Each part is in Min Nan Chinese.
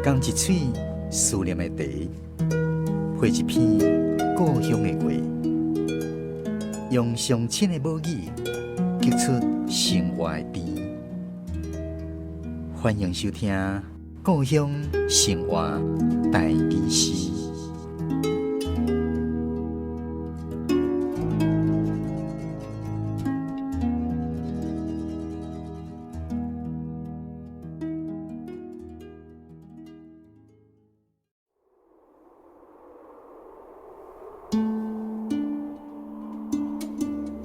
仝一喙思念的茶，配一篇故鄉的話，用上親的母語，激出生活的甜。歡迎收聽《故鄉生活台語詩》。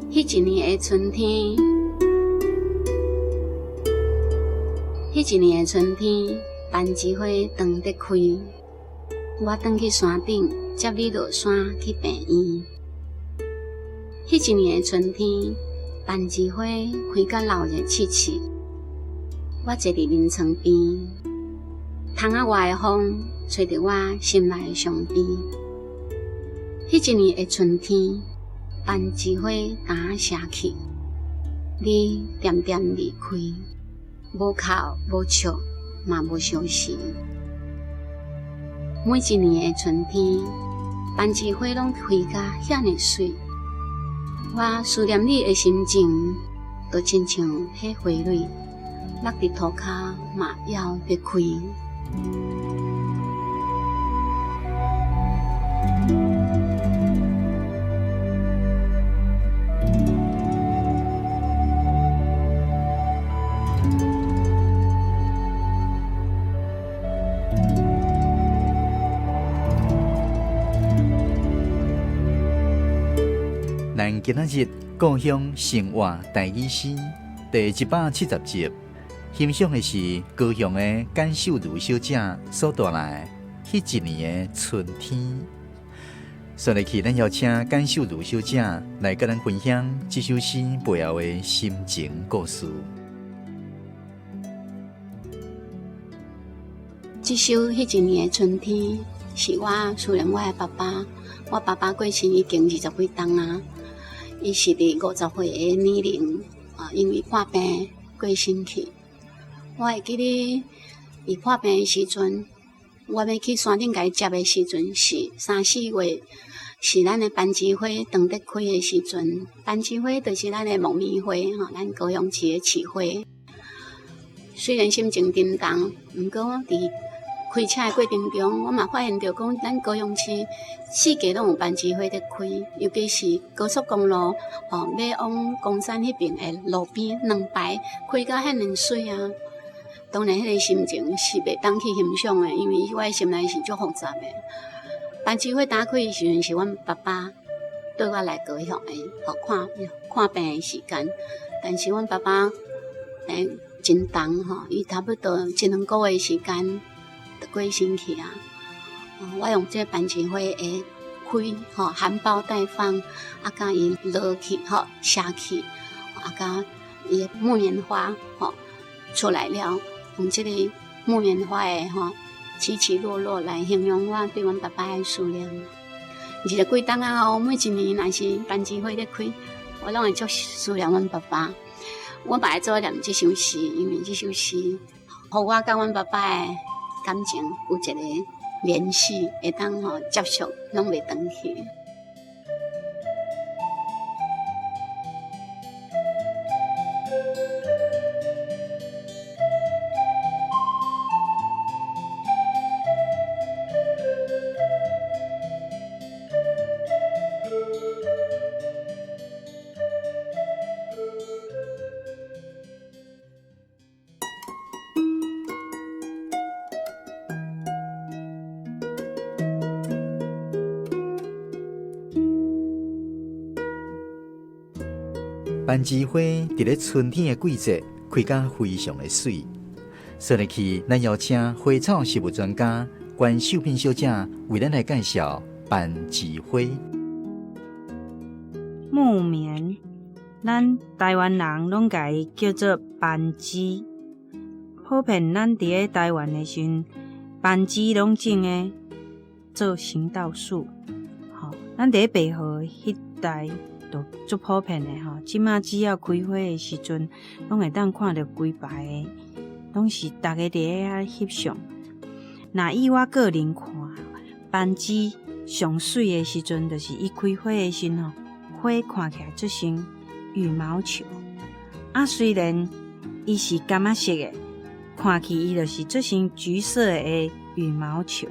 彼一年的春天，彼一年的春天，番薯花當得開，我轉去山頂接你落山去病院。彼一年的春天，番薯花開甲鬧熱刺刺，我坐佇眠床邊，窗仔外的風吹著我心內的傷悲。彼一年的春天，番薯花焦謝去，你恬恬離開，無哭無笑，嘛無相思。每一年的春天，番薯花攏開甲遐爾媠，我思念你的心情，就親像彼花蕊落佇塗跤嘛猶欲開。咱今仔日故鄉生活台語詩第170集，欣賞的是高雄的簡秀如小姐所帶來彼一年的春天。紲落去，咱邀請簡秀如小姐來佮咱分享這首詩背後的心情故事。這首彼一年的春天，是我思念我的爸爸。我爸爸過身已經二十幾冬啊，伊是佇50歲的年齡啊，因為破病過身去。我會記得伊破病的時陣，我欲去山頂共伊接的時陣是三四月，是咱的番薯花當得開的時陣。番薯花就是咱的木棉花吼，咱高雄市的市花。雖然心情沉重，毋過我佇開車的過程中，我嘛發現著講，咱高雄市四季攏有番薯花佇開，尤其是高速公路吼，欲往岡山彼爿的路邊兩排開甲遐爾媠啊！當然，彼个心情是袂當去欣賞的，因為我的心內是足複雜的。番薯花焦開的時陣，是阮爸爸綴我來高雄的，予看看病的時間。但是阮爸爸真重吼，伊差不多一兩個月時間就過身去啊。我用這番薯花的開吼，含苞待放，啊，佮伊落去吼，謝去，啊，佮伊的木棉花吼出來了，用這個木棉花的吼起起落落來形容我對阮爸爸的思念。二十幾冬仔後，每一年若是番薯花咧開，我攏會足思念阮爸爸。我嘛會做念這首詩，因為這首詩，予我佮阮爸爸的感情有一個聯繫，會當吼接觸，攏袂斷去。番薯花佇咧春天的季節開甲非常的媠。紲落去，咱邀請花草植物專家關秀萍小姐為咱來介紹番薯花。木棉，咱台灣人攏共伊叫做番薯。普遍咱佇咧台灣的時陣，番薯攏種的做行道樹。吼，咱佇咧白河彼帶就足普遍的吼。這馬只要開花的時陣，攏會當看著規排的，攏是逐家佇咧遐翕相。若以我個人看，番薯上媠的時陣，就是伊開花的時吼，花看起來就像羽毛球。啊，雖然伊是柑仔色的，看起伊就是做成橘色的羽毛球。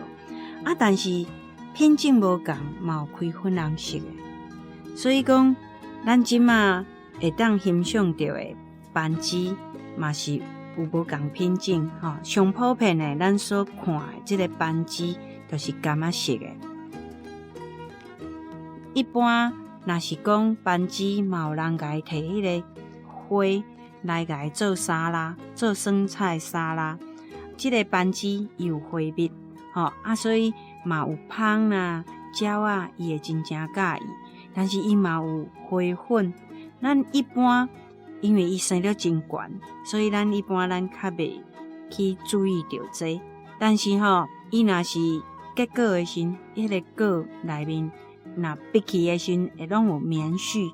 啊，但是品種無仝，嘛有開粉紅色的。所以講，咱這馬會當欣賞著的番薯，嘛是有無仝品種吼。上普遍的，咱所看的這个番薯，就是柑仔色的。一般若是講番薯，嘛有人共伊提彼个花來共伊做沙拉，做酸菜沙拉。這个番薯伊有花蜜，吼啊，所以嘛有蜂啦、鳥仔，伊會真正佮意。但是伊嘛有花粉，咱一般因為伊生得真懸，所以咱一般咱較袂去注意著這。但是吼，伊若是結果的時，彼个果內面若閉去的時，會攏有棉絮。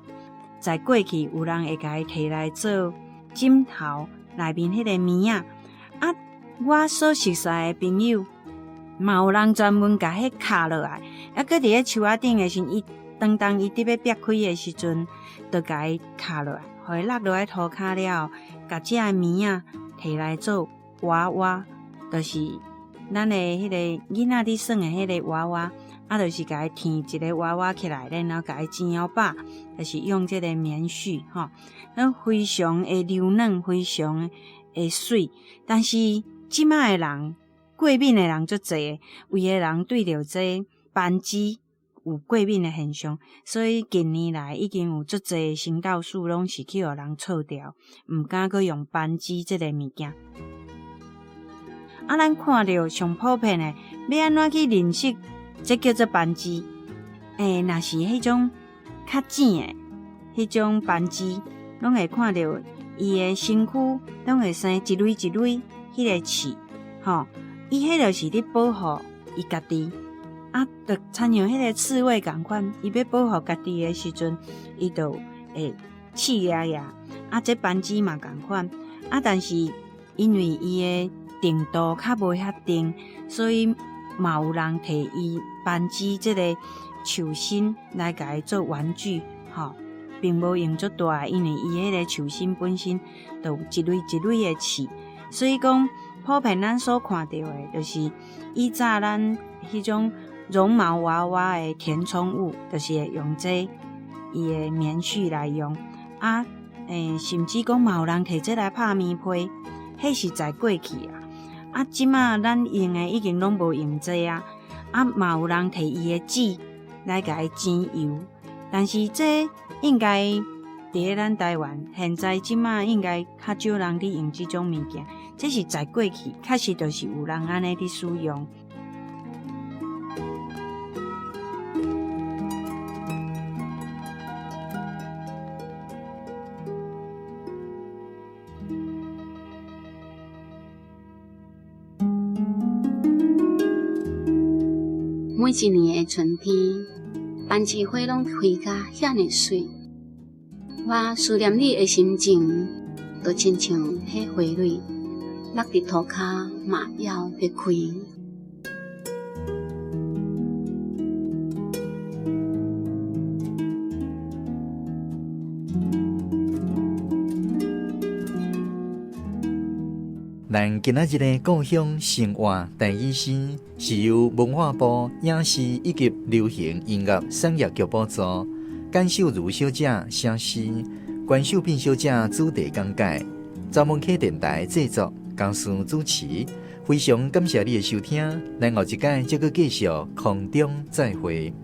在過去有人會共伊提來做枕頭內面彼个棉仔。啊，我所熟似的朋友，嘛有人專門共彼敲落來，啊，閣佇咧樹仔頂的時，伊當伊佇欲煏開的時陣，就共伊敲落來，予伊落落來塗跤了後，共這个棉仔提來做娃娃，就是咱的彼个囡仔佇耍的彼个娃娃，啊，就是共伊添一个娃娃起來，然後共伊剪腰擺，就是用這个棉絮吼，咱非常的柔軟，非常的媠。但是這馬的人過敏的人足濟，有的人對著這番薯有過敏的現象，所以近年來已經有足濟行道樹攏是去予人銼掉，毋敢閣用番薯這个物件。啊，咱看著上普遍的，欲按怎去認識這叫做番薯？欸，若是彼種較淺的彼種番薯，攏會看著伊的身軀攏會生一蕊一蕊彼个刺，吼，伊彼就是咧保護伊家己。啊，就親像彼个刺蝟仝款，伊欲保護家己的時陣，伊就會刺牙牙。啊，這番薯嘛仝款。啊，但是因為伊的程度較無遐重，所以嘛有人提伊番薯這个樹身來共伊做玩具，吼，並無用足大，因為伊彼个樹身本身就有一蕊一蕊的刺，所以講普遍咱所看著的，就是以早咱彼種絨毛娃娃的填充物，就是會用這伊的棉絮來用。啊，甚至講嘛有人提這來拍棉被，彼是在過去啊。啊，這馬咱用的已經攏無用這啊。啊，嘛有人提伊的籽來共伊煎油，但是這應該佇咧咱台灣現在這馬應該較少人佇用這種物件。這是在過去，確實就是有人按呢佇使用。每一年的春天，番薯花攏開甲遐爾媠。我思念你的心情，就親像彼花蕊落佇塗跤嘛猶欲開。咱今仔日的故鄉生活台語詩，是由文化部影視以及流行音樂產業局補助，簡秀如小姐寫詩，關秀敏小姐主題講解，查文啟電台製作，江思主持。非常感謝你的收聽，咱後一擺再閣繼續空中再會。